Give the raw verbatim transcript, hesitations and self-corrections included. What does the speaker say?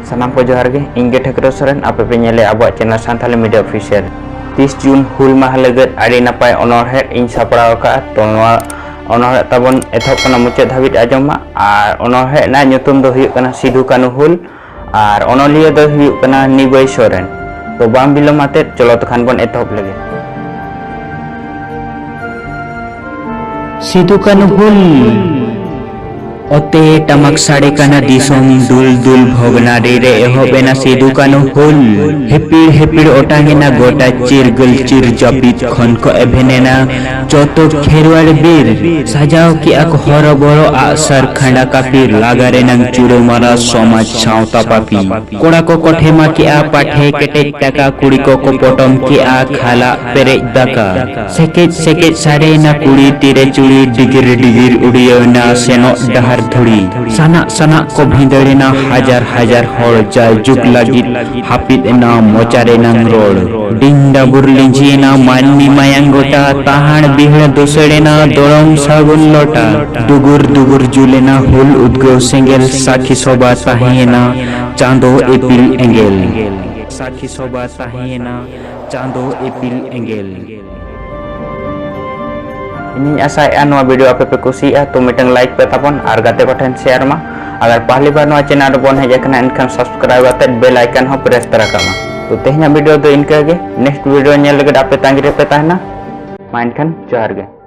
ᱥᱟᱱᱟᱢ ᱠᱚ ᱡᱚᱦᱟᱨ ᱜᱮ, ᱤᱧ ᱜᱮ ᱴᱷᱟᱹᱠᱨᱟᱹ ᱥᱚᱨᱮᱱ, ᱟᱯᱮ ᱯᱮ ᱧᱮᱞᱮᱫ ᱟᱵᱚᱣᱟᱜ channel ᱥᱟᱱᱛᱷᱟᱞᱤ media official᱾ ᱛᱤᱥ ᱡᱩᱱ ᱦᱩᱞ ᱢᱟᱦᱟ ᱞᱟᱹᱜᱤᱫ ᱟᱹᱰᱤ ᱱᱟᱯᱟᱭ ᱚᱱᱚᱬᱦᱮ ᱤᱧ ᱥᱟᱯᱲᱟᱣ ᱟᱠᱟᱫᱼᱟ, ᱛᱚ ᱱᱚᱣᱟ ᱚᱱᱚᱬᱦᱮ ᱛᱟᱵᱚᱱ ᱮᱛᱚᱦᱚᱵ ᱠᱟᱱᱟ ᱢᱩᱪᱟᱹᱫ ᱫᱷᱟᱹᱵᱤᱡ ᱟᱸᱡᱚᱢ ᱢᱟ᱾ ᱟᱨ ᱚᱱᱚᱬᱦᱮ ᱨᱮᱱᱟᱜ ᱧᱩᱛᱩᱢ ᱫᱚ ᱦᱩᱭᱩᱜ ᱠᱟᱱᱟ ᱥᱤᱫᱷᱩ ᱠᱟᱹᱱᱦᱩ ᱦᱩᱞ, ᱟᱨ ᱚᱱᱚᱞᱤᱭᱟᱹ ᱫᱚᱭ ᱦᱩᱭᱩᱜ ᱠᱟᱱᱟ ᱱᱤᱵᱟᱹᱭ ᱥᱚᱨᱮᱱ᱾ ᱛᱚ ᱵᱟᱝ ᱵᱤᱞᱚᱢ ᱟᱛᱮᱫ ᱪᱚᱞᱚ ᱛᱚᱠᱷᱟᱱ ᱵᱚᱱ ᱮᱛᱚᱦᱚᱵ ᱞᱮᱜᱮ᱾ ᱥᱤᱫᱷᱩ ᱠᱟᱹᱱᱦᱩ ᱦᱩᱞ᱾ ᱚᱛᱮ ᱴᱟᱢᱟᱠ ᱥᱟᱰᱮ ᱠᱟᱱᱟ ᱫᱤᱥᱚᱢ ᱫᱩᱞ ᱫᱩᱞ ᱵᱷᱚᱜᱽᱱᱟᱰᱤ ᱨᱮ ᱮᱦᱚᱵ ᱮᱱᱟ ᱥᱤᱫᱷᱩ ᱠᱟᱹᱱᱦᱩ ᱦᱩᱞ᱾ ᱦᱤᱯᱤᱲ ᱦᱤᱯᱤᱲ ᱚᱴᱟᱝ ᱮᱱᱟ ᱜᱚᱴᱟ ᱪᱤᱨᱜᱟᱹᱞ ᱪᱤᱨ ᱡᱟᱹᱯᱤᱫ ᱠᱷᱚᱱ ᱠᱚ ᱮᱵᱷᱮᱱ ᱮᱱᱟ ᱡᱚᱛᱚ ᱠᱷᱮᱨᱣᱟᱲ ᱵᱤᱨ᱾ ᱥᱟᱡᱟᱣ ᱠᱮᱜᱼᱟ ᱠᱚ ᱦᱚᱨᱚ ᱵᱚᱨᱚ ᱟᱜ ᱥᱟᱨ ᱠᱷᱟᱸᱰᱟ ᱠᱟᱹᱯᱤ ᱞᱟᱜᱟ ᱨᱮᱱᱟᱝ ᱪᱩᱨᱟᱹ ᱢᱟᱨᱟ ᱥᱚᱢᱟᱡᱽ ᱥᱟᱶᱛᱟ ᱯᱟᱹᱯᱤ᱾ ᱠᱚᱲᱟ ᱠᱚᱠᱚ ᱴᱷᱮᱢᱟ ᱠᱮᱜᱼᱟ ᱯᱟᱴᱷᱮ ᱠᱮᱴᱮᱡ ᱴᱟᱠᱟ, ᱠᱩᱲᱤ ᱠᱚᱠᱚ ᱯᱚᱴᱚᱢ ᱠᱮᱜᱼᱟ ᱠᱷᱟᱞᱟᱜ ᱯᱮᱨᱮᱡ ᱫᱟᱠᱟ᱾ ᱥᱮᱠᱮᱡ ᱥᱮᱠᱮᱡ ᱥᱟᱰᱮᱭᱮᱱᱟ ᱠᱩᱲᱤ ᱛᱤᱨᱮ ᱪᱩᱲᱤ, ᱰᱤᱜᱤᱨ ᱰᱤᱜᱤᱨ ᱩᱰᱤᱭᱟᱹᱣᱮᱱᱟ ᱥᱮᱱᱚᱜ ᱰᱟᱦᱟᱨ ᱫᱷᱩᱲᱤ᱾ ᱥᱟᱱᱟᱜ ᱥᱟᱱᱟᱜ ᱠᱚ ᱵᱷᱤᱸᱫᱟᱹᱲᱮᱱᱟ ᱦᱟᱡᱟᱨ ᱦᱟᱡᱟᱨ ᱦᱚᱲ ᱡᱟᱭᱡᱩᱜᱽ ᱞᱟᱹᱜᱤᱫ ᱦᱟᱹᱯᱤᱫ ᱮᱱᱟ ᱢᱚᱪᱟ ᱨᱮᱱᱟᱝ ᱨᱚᱲ᱾ ᱰᱤᱧ ᱰᱟᱹᱵᱩᱨ ᱞᱤᱸᱡᱤᱭᱮᱱᱟ ᱢᱟᱹᱱᱢᱤ ᱢᱟᱭᱟᱝ ᱜᱚᱴᱟ, ᱛᱟᱦᱟᱸᱲ ᱵᱤᱦᱟᱹᱲ ᱫᱩᱥᱟᱹᱲᱮᱱᱟ ᱫᱚᱲᱚᱢ ᱥᱟᱹᱜᱩᱱ ᱞᱚᱴᱟ᱾ ᱰᱩᱜᱩᱨ ᱰᱩᱜᱩᱨ ᱡᱩᱞᱮᱱᱟ ᱦᱩᱞ ᱩᱫᱽᱜᱟᱹᱣ ᱥᱮᱸᱜᱮᱞ, ᱥᱟᱹᱠᱷᱤ ᱥᱚᱵᱷᱟ ᱛᱟᱦᱮᱸᱭᱮᱱᱟ ᱪᱟᱸᱫᱚ ᱤᱯᱤᱞ ᱮᱸᱜᱮᱞ᱾ ᱥᱟᱹᱠᱷᱤ ᱥᱚᱵᱷᱟ ᱛᱟᱦᱮᱸᱭᱮᱱᱟ ᱪᱟᱸᱫᱚ ᱤᱯᱤᱞ ᱮᱸᱜᱮᱞ᱾ ᱤᱧᱤᱧ ᱟᱥᱟᱭᱮᱫᱼᱟ ᱱᱚᱣᱟ video ᱟᱯᱮ ᱯᱮ ᱠᱩᱥᱤᱭᱟᱜᱼᱟ, ᱛᱚ ᱢᱤᱫᱴᱟᱝ like ᱯᱮ ᱛᱟᱵᱚᱱ ᱟᱨ ᱜᱟᱛᱮ ᱠᱚᱴᱷᱮᱱ share ᱢᱟ᱾ ᱟᱜᱟᱨ ᱯᱟᱦᱞᱤ ᱵᱟᱨ ᱱᱚᱣᱟ channel ᱨᱮᱵᱚᱱ ᱦᱮᱡ ᱟᱠᱟᱱᱟ ᱮᱱᱠᱷᱟᱱ subscribe ᱠᱟᱛᱮᱫ bell icon ᱦᱚᱸ press ᱛᱚᱨᱟ ᱠᱟᱜ ᱢᱟ᱾ ᱛᱚ ᱛᱮᱦᱮᱧᱟᱜ video ᱫᱚ ᱤᱱᱠᱟᱹ ᱜᱮ, next video ᱧᱮᱞ ᱞᱟᱹᱜᱤᱫ ᱟᱯᱮ ᱛᱟᱺᱜᱤ ᱨᱮᱯᱮ ᱛᱟᱦᱮᱱᱟ᱾ ᱢᱟ ᱮᱱᱠᱷᱟᱱ ᱡᱚᱦᱟᱨ ᱜᱮ᱾